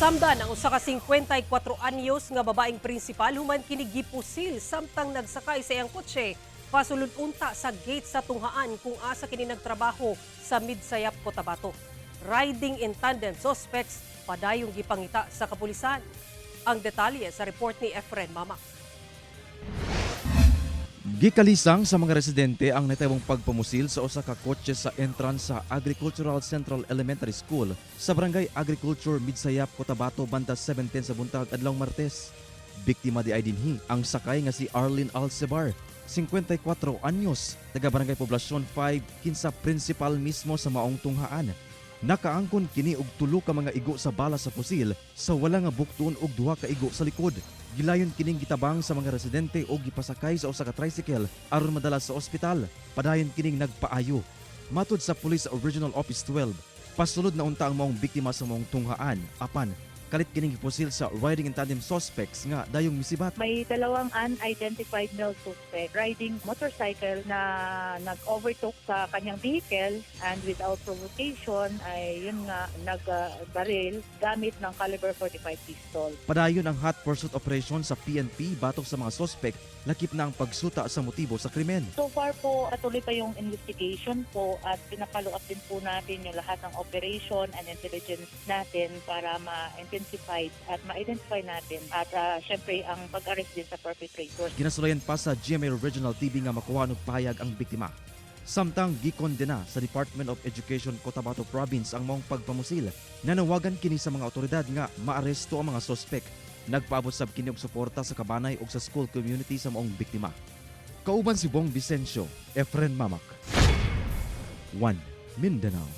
Nasamdan ang usa ka 54 anyos nga babaeng prinsipal human kini gipusil samtang nagsakay sa iyang kotse pasulod unta sa gate sa tunghaan kung asa kini nagtrabaho sa Midsayap, Cotabato. Riding in tandem suspects padayong gipangita sa kapulisan. Ang detalye sa report ni Efren Mama. Gikalisang sa mga residente ang natawong pagpamusil sa usa ka kotse sa entrance sa Agricultural Central Elementary School sa Barangay Agriculture, Midsayap, Cotabato banda 7:10 sa buntag adlawng Martes. Biktima diay dinhi ang sakay nga si Arlene Alcebar, 54 anyos, taga Barangay Poblacion 5, kinsa principal mismo sa maong tunghaan. Nakaangkon kini og tulo ka mga igo sa bala sa pusil sa wala nga bukton og duha ka igo sa likod. Gilayon kining gitabang sa mga residente og gipasakay sa usa ka tricycle aron madala sa ospital. Padayon kining nagpaayo. Matud sa Police Regional Office 12, pasulod na unta ang maong biktima sa maong tunghaan apan kalit kining gipusil sa riding in tandem suspects nga dayong misibat. May dalawang unidentified male suspect riding motorcycle na nag-overtook sa kanyang vehicle and without provocation ay yun nga, nag-baril gamit ng caliber 45 pistol. Padayon ang hot pursuit operation sa PNP batok sa mga suspect, lakip na ang pagsuta sa motibo sa krimen. So far po, patuloy pa yung investigation po at pina-follow up din po natin yung lahat ng operation and intelligence natin para ma-intensify at ma-identify natin at syempre ang pag-arrest din sa perpetrators. Ginasulayan pa sa GMA Regional TV nga makuha og pahayag ang biktima. Samtang gikondena sa Department of Education Cotabato Province ang maong pagpamusil. Nanawagan kini sa mga otoridad nga maaresto ang mga sospek. Nagpaabot sab kini og suporta sa kabanay ug sa school community sa maong biktima. Kauban si Bong Vicencio, Efren Mamak. 1 Mindanao.